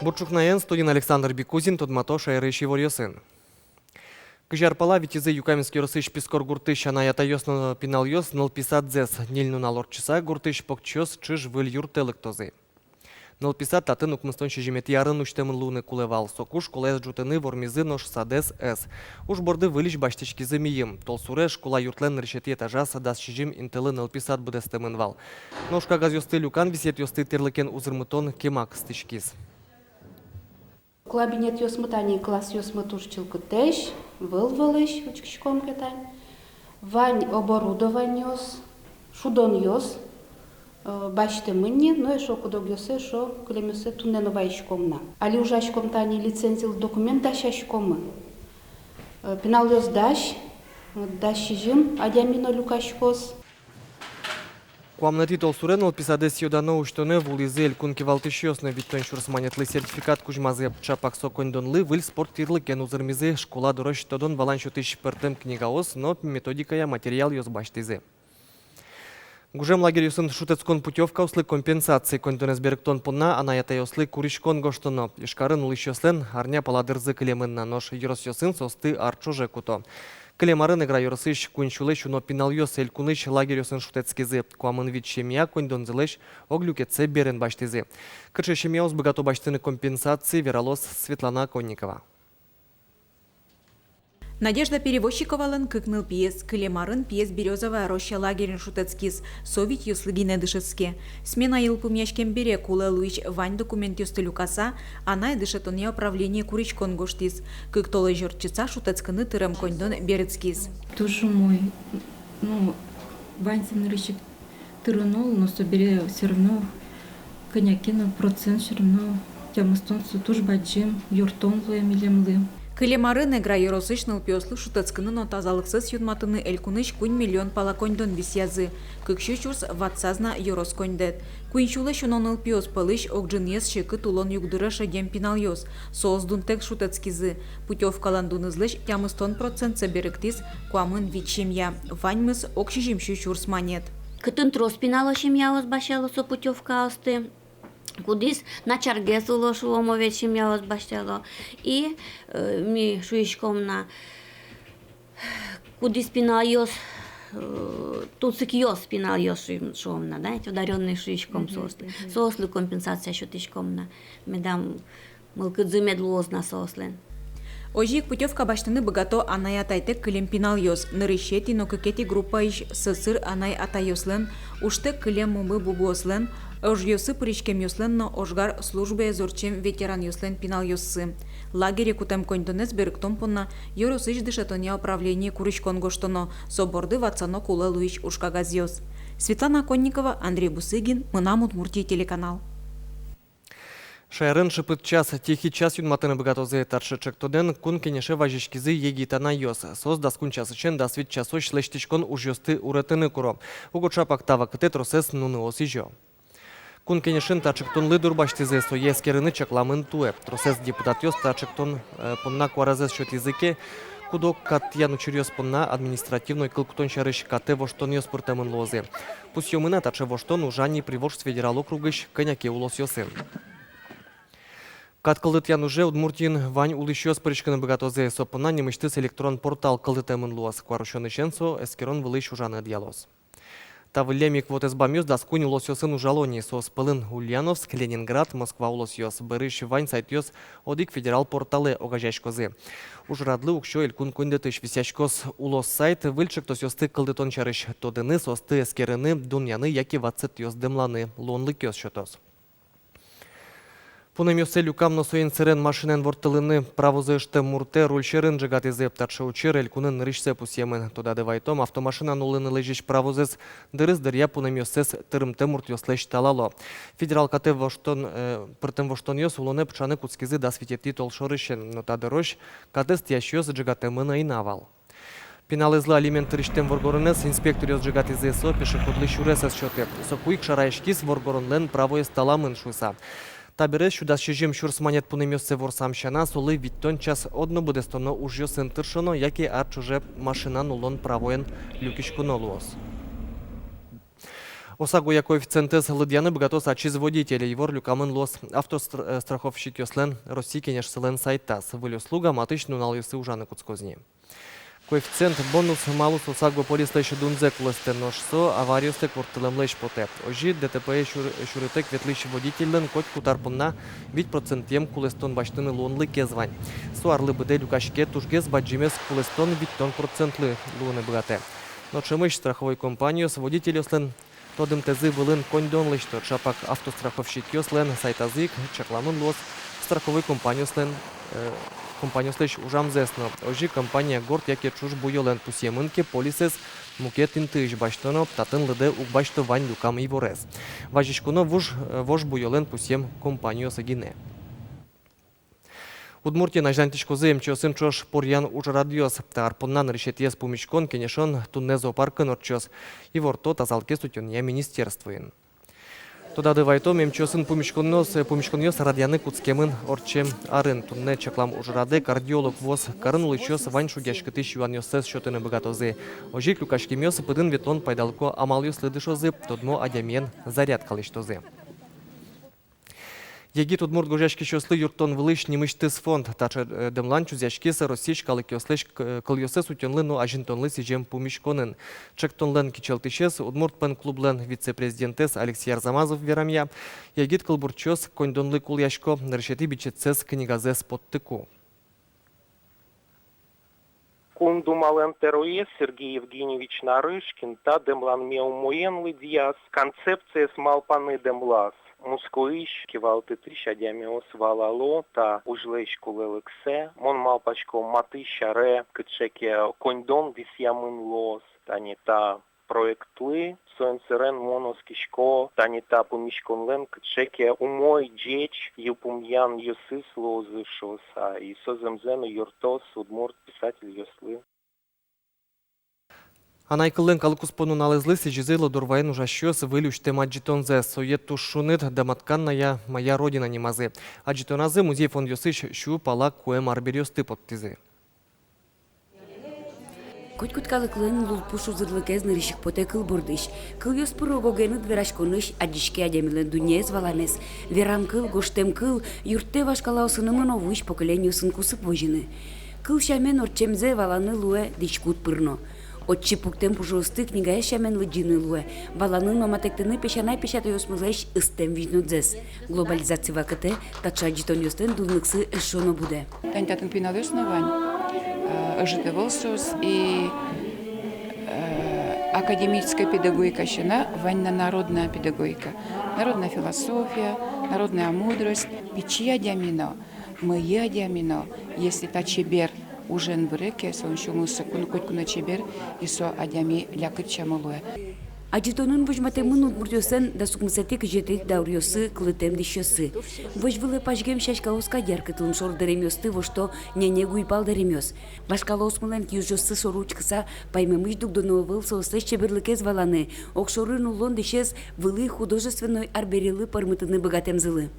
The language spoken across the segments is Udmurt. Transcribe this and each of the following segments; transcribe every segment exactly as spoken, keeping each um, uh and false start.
Бур ӵукнаен! Студиын Александр Бикузин. Тодмато шаерысь иворъёсын. Кызь ар пала витизы Юкаменск ёросысь Пискор гуртысь анай-атайёс но пиналъёс нылпи садзэс. Ньыль нунал ортчыса, гуртысь покчиос ӵыж-выль юртэ лыктозы. Нылпи сад татын укмыстон сизьыметӥ арын усьтэмын луыны кулэ вал. Соку школаез ӝутыны вормизы, нош садэз ӧз. Уж борды выльысь басьтӥськизы мийым. Толсуре школа юртлэн нырысетӥ этажаз дас сизьым интылы нылпи сад быдэстэмын вал. Но ужкагазъёсты люкан, висъетъёсты тӥрлыкен узырмытон кема кыстӥськиз. Кабинетъёсмы тани, классъёсмы туж чылкытэсь, выль-выльысь учкиськом ке тани. Вань оборудованиос, шудонъёс, э, басьтэмын ни, но эшшо куд-огъёссэ, эшшо кылемъёссэ туннэ но вайиськом на. Али ужаськом тани, лицензилы документ дасяськомы. Э, пиналъёс дась, дас сизьым адями но люкаськоз. Куамынэтӥ толсуре нылпи садэз сӥё-дано усьтонэ вуылӥзы элькун кивалтӥсьёс но. Витьтон сюрс манетлы сертификат кузьмазы. Ӵапак со коньдонлы выль спорт тӥрлыкен узырмизы, школа дорозь тодон-валан сётӥсь пӧртэм книгаос но методикая материалъёс басьтӥзы. Гужем лагерьёсын шутэтскон путёвкаослы компенсаци коньдонэз берыктон понна анай-атайёслы куриськон гожтоно. Ижкарын улӥсьёслэн арня пала дырзы кылемын на, нош ёросъёсын соосты ар ӵоже куто. Кылем арын Эгра ёросысь куинь сюлэсь уно пиналъёс элькунысь лагерьёсын шутэтскизы. Куамын вить семья коньдонзылэсь ог люкетсэ берен басьтӥзы. Кыӵе семьяос быгато басьтыны компенсаци, вералоз Светлана Оконникова. Надежда Перевозчиковалэн кык нылпиез. Кылем арын пиез Берёзовая роща лагерьын шутэтскиз. Со витьёслы гинэ дышетске. Смена йылпумъяськем бере кулэ луись вань документъёсты люкаса, анай дышетонъя управление куриськон гожтӥз. Кык толэзь ортчыса шутэтскыны тырем коньдон берытскиз. Туж умой, ну, ваньзэ нырысь ик тырыны луэ, но собере всё равно кӧня ке но процент, всё равно тямыстон со туж бадӟым юрттон луэ милемлы. Кылем арын Эгра ёросысь нылпиослы шутэтскыны но тазалыксэс юнматыны элькунысь куинь миллион пала коньдон висъязы, кык сю сюрс ватсаз на ёрос коньдэт. Куинь сюлэсь уно нылпиос пӧлысь ог ӝыныез секыт улон югдуре шедем пиналъёс. Соос дунтэк шутэтскизы. Путёвкалэн дунызлэсь тямыстон процентсэ берыктӥз куамын вить семья. Ваньмыз ог сизьым сю сюрс манет. Кытын трос пинал семьяос басьтало со путёвкаосты. Кудӥз начаргес уло, шуом, овет семьяос басьтало. И, э, ми шуиськом на, кудӥз пиналъёс, э, тунсыкъёс пиналъёс, шуим, шуом на, да, эти одарённые шуиськом соослы. Мгм. Соослы компенсация сётӥськом на. Медам мылкыдзы мед луоз на соослэн. Озьы ик путёвка басьтыны быгато анай-атайтэк кылем пиналъёс, нырысетӥ но кыкетӥ группаысь сӧсыр анай-атайёслэн, ужтэк кылем мумы-бубыослэн, ожъёсы пыриськемъёслэн но ожгар службаез ортчем ветеранъёслэн пиналъёссы. Лагере кутэм коньдонэз берыктон понна ёросысь дышетонъя управление куриськон гожтоно, со борды ватсано кулэ луись ужкагазъёс. Светлана Оконникова, Андрей Бусыгин, «Мынам Удмуртие» телеканал. Шаерын шыпыт час, тихий час юнматыны быгатозы. Таӵе ӵектонэн Кун Кенеше вазиськизы егит анайёс. Соос дас куинь часысен дас вить часозь лэсьтӥськон ужъёсты уретыны куро. Уго ӵапак та вакытэ тросэз нуныос изё. Кун Кенешын та ӵектонлы дурбасьтӥзы, сое эскерыны чакламын туэ. Тросэз депутатъёс та ӵектон, э, понна куаразэс сётӥзы ке, куд-ог кат тӥян учыръёс понна административной кыл кутон сярысь катэ воштонъёс пыртэмын луозы. Пусъёмы на, таӵе воштон ужа ни Приволжск федерал округысь кӧня ке улосъёсын. Кат кылдытъян уже Удмуртиын вань улӥсьёс пыриськыны быгатозы. Со понна нимысьтыз электрон портал кылдытэмын луоз. Куарусёнысен со эскерон вылысь ужаны ӧдъялоз. Та выллем ик вотэс бамъёс дас куинь улосъёсын ужало ни. Соос пӧлын Ульяновск, Ленинград, Москва улосъёс. Бӧрысь вань сайтъёс одӥг федерал порталэ огазеяськозы. Ужрадлы уксё элькун коньдэтысь висъяськоз. Улос сайт выль ӵектосъёсты кылдытон сярысь тодыны, соосты эскерыны, дунъяны яке ватсэтъёс дэмланы луонлыкъёс сётоз. Пунэмъёссэ люкам но соин сэрен машинаен ворттылыны правозэ ыштэм муртэ руль сьӧрын ӝегатӥзы. Таӵе учыр элькунын нырысьсэ пусъемын. Тодады вайтом, автомашина нуллыны лэзись правозэс дырыз дыръя пунэмъёссэс тырымтэ муртъёслэсь талало. Федерал катэ воштон, э, пыртэм воштонъёс улонэ пыӵаны кутскизы дас витетӥ толшорысен, но та дырозь катэз тӥясьёс ӝегатэмын ӧй на вал. Пиналэзлы алимент тырисьтэм воргоронэз инспекторъёс ӝегатӥзы. Со пешеходлы сюрес ӧз сёты. Соку ик шараяськиз, воргоронлэн правоез таламын шуыса. Табере сю дас сизьым сюрс манет пунэмъёссэ ворсам сяна, солы витьтон час одно быдэстоно ужъёсын тыршоно яке ар ӵоже машина нуллон правоен люкиськоно луоз. Осагоя коэффициентэз лыдъяны быгатоз ачиз водитель. Ивор люкамын луоз автостра-, э, страховщикъёслэн Россия кенешсылэн сайтаз. Выль услуга матысь нуналъёсы ужаны кутскоз ни. Коэффициент бонус малпаське осаго полислэсь дунзэ кулэстэ, нош со авариостэк ворттылэмлэсь потэ. Озьы ДТП-е сюр-, сюрытэк ветлӥсь водительлэн котькуд ар понна вить процентъем кулэстон басьтыны луонлыкез вань. Со арлы быдэ люкаське, тужгес бадӟымез кулэстон витьтон процентлы луыны быгатэ. Но ӵемысь страховой компаниос водительёслэн тодымтэзы вылын коньдон лэсьто. Ӵапак автостраховщикъёслэн сайтазы ик чакламын луоз страховой компаниослэн, э, компаниослэсь ужамзэс но. Озьы компания горд яке ӵуж буёлэн пусъемын ке, полисэз мукет интыысь басьто но, татын лыдэ уг басьто вань люкам иворез. Вазиськоно вуж, э, вож буёлэн пусъем компаниосы гинэ. Удмуртиын азьланьтӥськозы эмчиосын ӵош поръян ужрадъёс. Та ар понна нырысетӥез пумиськон-кенешон туннэ зоопаркын ортчоз. Иворто тазалыкез утёнъя министерствоын. Тодады вайытом, эмчиосын пумиськонъёс, пумиськонъёс радъяны кутскемын ортчем арын. Туннэ чаклам ужрадэ кардиолог вуоз, карын улӥсьёс вань шугъяськытӥсь юанъёссэс сётыны быгатозы. Озьы ик люкаськемъёс пыдын ветлон пайдалыко амалъёслы дышозы, тодмо адямиен зарядка лэсьтозы. Егит удмурт гожъяськисьёслы юрттон вылысь нимысьтыз фонд. Таӵе, э, дэмлан чузъяськиз Россиысь калыкъёслэсь к-, кылъёссэс утёнлы но азинтонлы сӥзем пумиськонын. Ӵектонлэн кичӧлтӥсез, Удмурт пен-клублэн вице-президентэз Алексей Арзамазов верамъя, егит кылбурчиос коньдонлы кулэясько, нырысетӥ бичетсэс книгазэс поттыку. Кун Думалэн тӧроез Сергей Евгеньевич Нарышкин та дэмланме умоен лыдъяз, концепциез малпаны дэмлаз. Мускоысь кивалтэтысь адямиос валало та ужлэсь кулэлыксэ. Мон малпасько, матысь аре кыӵе ке коньдон висъямын луоз тани та проектлы. Соин сэрен мон оскисько, тани та пумиськонлэн кыӵе ке умой, ӟеч йылпумъянъёсыз луозы шуыса, и со зэмзэ но юрттоз удмурт писательёслы. Анай кыллэн калыккуспо нуналэзлы сӥзизы Лудорвайын ужасьёс выль усьтэм адӟытонзэс. Сое туж шуныт «Домотканная моя Родина» нимазы. Адӟытоназы музей фондъёсысь сю пала куэм арбериосты поттӥзы. Котькуд калыклэн лулпу шузырлыкез нырысь ик потэ кыл бордысь. Кылъёс пыр ог-огеныд вераськонысь адӟиське адямилэн дуннеез валамез. Верам кыл, гожтэм кыл юрттэ вашкалаосынымы но вуись поколениосын кусып возьыны. Кыл сямен ортчемзэ валаны луэ дӥськут пыр но. Отчы пуктэм пужыосты книгаез сямен лыдӟыны луэ, валаны но матэктыны песянай-песятайёсмылэсь ыстэм визьнодзэс. Глобализация вакытэ таӵе адӟытонъёслэн дунлыксы эшшо но будэ. Тани татын пиналъёс но вань, э, ӧжыт ӧвӧл соос, и, э, академической педагогика сяна вань на народная педагогика, народная философия, народная мудрость. Пичи адями но, мӧйы адями но, если та чебер ужен выре ке, солэн сюлмыз котьку но чебер, и со адями лякыт сямо луэ. Адӟытонын возьматэмын удмуртъёслэн дас укмысэтӥ-кызетӥ дауръёсы кылытэм дӥсьёссы. Возь вылэ пазьгем сяськаос кадь яркыт лымшор дэремъёсты вошто ненег уйпал дэремъёс. Вашкалаосмылэн киужъёссы шоры учкыса, паймымысь дугдоно ӧвӧл соослэсь чеберлыкез валаны, огшоры нуллон дӥсез вылӥ художественной арберилы пӧрмытыны быгатэмзылы.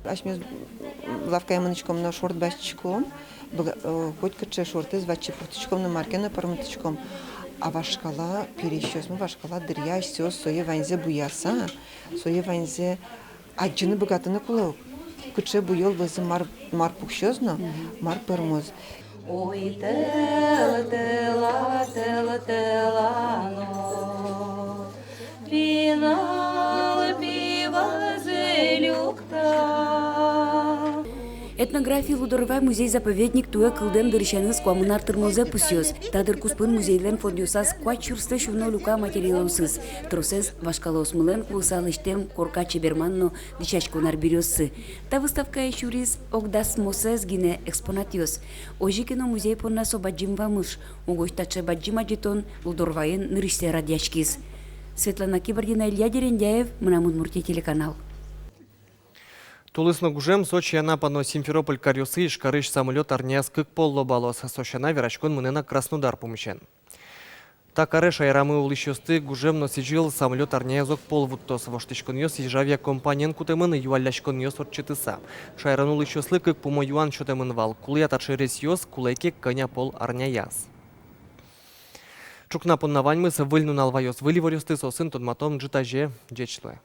Асьмеос лавкае мынӥськом но шорт басьтӥськом, быга-, э, котькыӵе шортэз ваче пуктӥськом но, марке но пӧрмытӥськом. А вашкала пересьёсмы, вашкала дыръя асьсэос сое ваньзэ буяса, сое ваньзэ адӟыны быгатыны кулэ ук. Кыӵе буёл вӧзы мар, мар пуксёз но, мгм, мар пӧрмоз. Ой, тӧл, тӧла, тӧл, тӧлано, пинал пи вӧзы люкта. Этнографи Лудорвай музей-заповедник туэ кылдэм дырысеныз куамын ар тырмонзэ пусъёз. Та дыр куспын музейлэн фондъёсаз куать сюрслэсь уно люка материалъёсыз. Тросэз вашкалаосмылэн кулыса лэсьтэм корка чеберман но дӥсяськон арбериоссы. Та выставкае сюриз ог дасмосэз гинэ экспонатъёс. Озьы ке но, музей понна со бадӟым вамыш. Угось таӵе бадӟым адӟытон Лудорвайын нырысьсэ радъяськиз. Светлана Кибардина, Илья Дерендяев, «Мынам Удмуртие» телеканал. Тулыс но гужем. Сочи, Анапа но Симферополь каръёсы Ижкарысь самолёт арняяз кык пол лобалоз. Со сяна вераськон мынэ на Краснодар пумысен. Та каре шаерамы улӥсьёсты гужем но сӥзьыл самолёт арняяз огпол вуттоз. Воштӥськонъёс Ижавиа компаниен кутэмын, юалляськонъёс ортчытыса. Шаерын улӥсьёслы кык пумо юан сётэмын вал: кулэ-а таӵе рейсъёс, кулэ ке, кӧня пол арняяз. Ӵукна понна ваньмыз. Выль нунал ваёз выль иворъёсты, соосын тодматом ӝытазе. Ӟеч луэ.